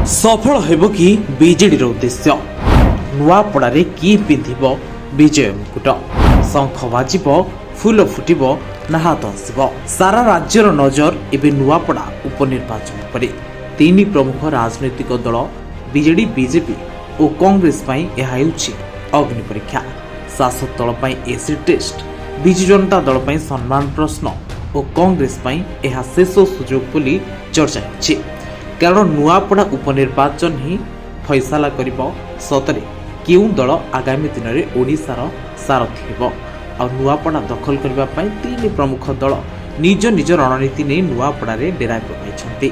ସଫଳ ହେବ କି ବିଜେଡିର ଉଦ୍ଦେଶ୍ୟ? ନୂଆପଡ଼ାରେ କିଏ ପିନ୍ଧିବ ବିଜୟ ମୁକୁଟ? ଶଙ୍ଖ ବାଜିବ, ଫୁଲ ଫୁଟିବ ନା ହାତ ଆସିବ? ସାରା ରାଜ୍ୟର ନଜର ଏବେ ନୂଆପଡ଼ା ଉପନିର୍ବାଚନ ଉପରେ। ତିନି ପ୍ରମୁଖ ରାଜନୈତିକ ଦଳ ବିଜେଡି, ବିଜେପି ଓ କଂଗ୍ରେସ ପାଇଁ ଏହା ହେଉଛି ଅଗ୍ନି ପରୀକ୍ଷା। ଶାସକ ଦଳ ପାଇଁ ଏସିଡ୍ ଟେଷ୍ଟ, ବିଜୁ ଜନତା ଦଳ ପାଇଁ ସମ୍ମାନ ପ୍ରଶ୍ନ ଓ କଂଗ୍ରେସ ପାଇଁ ଏହା ଶେଷ ସୁଯୋଗ ବୋଲି ଚର୍ଚ୍ଚା ହେଉଛି। କାରଣ ନୂଆପଡ଼ା ଉପନିର୍ବାଚନ ହିଁ ଫଇସଲା କରିବ ସତରେ କେଉଁ ଦଳ ଆଗାମୀ ଦିନରେ ଓଡ଼ିଶାର ସାରଥୀ ହେବ। ଆଉ ନୂଆପଡ଼ା ଦଖଲ କରିବା ପାଇଁ ତିନି ପ୍ରମୁଖ ଦଳ ନିଜ ନିଜ ରଣନୀତି ନେଇ ନୂଆପଡ଼ାରେ ଡେରା ପକାଇଛନ୍ତି।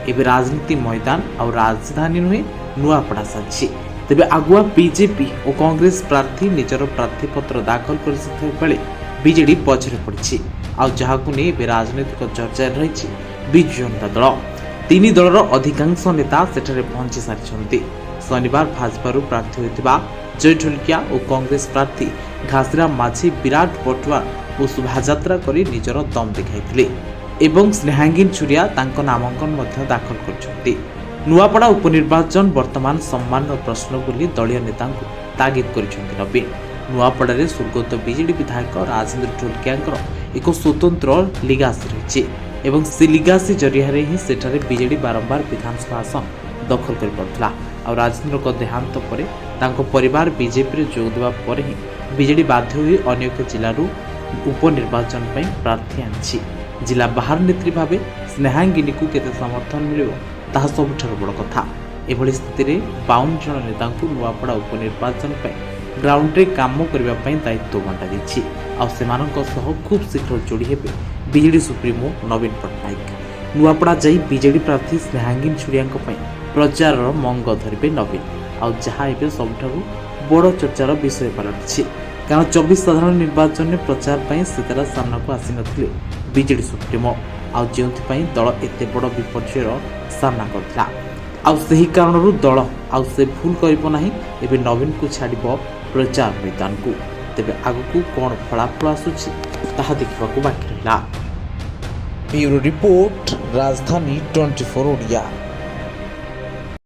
ଏବେ ରାଜନୀତି ମଇଦାନ ଆଉ ରାଜଧାନୀ ନୁହେଁ, ନୂଆପଡ଼ା ସାଜିଛି। ତେବେ ଆଗୁଆ ବିଜେପି ଓ କଂଗ୍ରେସ ପ୍ରାର୍ଥୀ ନିଜର ପ୍ରାର୍ଥୀପତ୍ର ଦାଖଲ କରିସାରିଥିବା ବେଳେ ବିଜେଡି ପଛରେ ପଡ଼ିଛି। ଆଉ ଯାହାକୁ ନେଇ ଏବେ ରାଜନୈତିକ ଚର୍ଚ୍ଚାରେ ରହିଛି ବିଜୁ ଜନତା ଦଳ। ତିନି ଦଳର ଅଧିକାଂଶ ନେତା ସେଠାରେ ପହଞ୍ଚି ସାରିଛନ୍ତି। ଶନିବାର ଭାଜପାରୁ ପ୍ରାର୍ଥୀ ହୋଇଥିବା ଜୟ ଢୋଲକିଆ ଓ କଂଗ୍ରେସ ପ୍ରାର୍ଥୀ ଘାସିରାମ ମାଝୀ ବିରାଟ ପଟୁଆର ଓ ଶୋଭାଯାତ୍ରା କରି ନିଜର ଦମ ଦେଖାଇଥିଲେ ଏବଂ ସ୍ନେହାଙ୍ଗିନ ଛୁରିଆ ତାଙ୍କ ନାମାଙ୍କନ ମଧ୍ୟ ଦାଖଲ କରିଛନ୍ତି। ନୂଆପଡ଼ା ଉପନିର୍ବାଚନ ବର୍ତ୍ତମାନ ସମ୍ମାନର ପ୍ରଶ୍ନ ବୋଲି ଦଳୀୟ ନେତାଙ୍କୁ ତାଗିଦ କରିଛନ୍ତି ନବୀନ। ନୂଆପଡ଼ାରେ ସ୍ୱର୍ଗତ ବିଜେଡି ବିଧାୟକ ରାଜେନ୍ଦ୍ର ଢୋଲକିଆଙ୍କର ଏକ ସ୍ୱତନ୍ତ୍ର ଲିଗାସି ରହିଛି ଏବଂ ସେ ଲିଗାସି ଜରିଆରେ ହିଁ ସେଠାରେ ବିଜେଡି ବାରମ୍ବାର ବିଧାନସଭା ଆସନ ଦଖଲ କରିପାରୁଥିଲା। ଆଉ ରାଜେନ୍ଦ୍ରଙ୍କ ଦେହାନ୍ତ ପରେ ତାଙ୍କ ପରିବାର ବିଜେପିରେ ଯୋଗ ଦେବା ପରେ ହିଁ ବିଜେଡି ବାଧ୍ୟ ହୋଇ ଅନ୍ୟ ଏକ ଜିଲ୍ଲାରୁ ଉପନିର୍ବାଚନ ପାଇଁ ପ୍ରାର୍ଥୀ ଆଣିଛି। ଜିଲ୍ଲା ବାହାର ନେତ୍ରୀ ଭାବେ ସ୍ନେହାଙ୍ଗିନୀକୁ କେତେ ସମର୍ଥନ ମିଳିବ, ତାହା ସବୁଠାରୁ ବଡ଼ କଥା। ଏଭଳି ସ୍ଥିତିରେ 52 ଜଣ ନେତାଙ୍କୁ ନୂଆପଡ଼ା ଉପନିର୍ବାଚନ ପାଇଁ ଗ୍ରାଉଣ୍ଡରେ କାମ କରିବା ପାଇଁ ଦାୟିତ୍ୱ ବଣ୍ଟାଯାଇଛି। ଆଉ ସେମାନଙ୍କ ସହ ଖୁବ୍ ଶୀଘ୍ର ଯୋଡ଼ି ହେବେ ବିଜେଡି ସୁପ୍ରିମୋ ନବୀନ ପଟ୍ଟନାୟକ। ନୂଆପଡ଼ା ଯାଇ ବିଜେଡି ପ୍ରାର୍ଥୀ ସ୍ନେହାଙ୍ଗିନ ଛୁରିଆଙ୍କ ପାଇଁ ପ୍ରଚାରର ମଙ୍ଗ ଧରିବେ ନବୀନ। ଆଉ ଯାହା ଏବେ ସବୁଠାରୁ ବଡ଼ ଚର୍ଚ୍ଚାର ବିଷୟ ପାଲଟିଛି। କାରଣ 24 ସାଧାରଣ ନିର୍ବାଚନରେ ପ୍ରଚାର ପାଇଁ ସେତେଟା ସାମ୍ନାକୁ ଆସିନଥିଲେ ବିଜେଡି ସୁପ୍ରିମୋ। ଆଉ ଯେଉଁଥିପାଇଁ ଦଳ ଏତେ ବଡ଼ ବିପର୍ଯ୍ୟୟର ସାମ୍ନା କରିଥିଲା। ଆଉ ସେହି କାରଣରୁ ଦଳ ଆଉ ସେ ଭୁଲ କରିବ ନାହିଁ, ଏବେ ନବୀନକୁ ଛାଡ଼ିବ ପ୍ରଚାର ମଇଦାନକୁ। ତେବେ ଆଗକୁ କ'ଣ ଫଳାଫଳ ଆସୁଛି, ତାହା ଦେଖିବାକୁ ବାକି ରହିଲା। ବ୍ୟୁରୋ ରିପୋର୍ଟ, ରାଜଧାନୀ 24 ଓଡ଼ିଆ।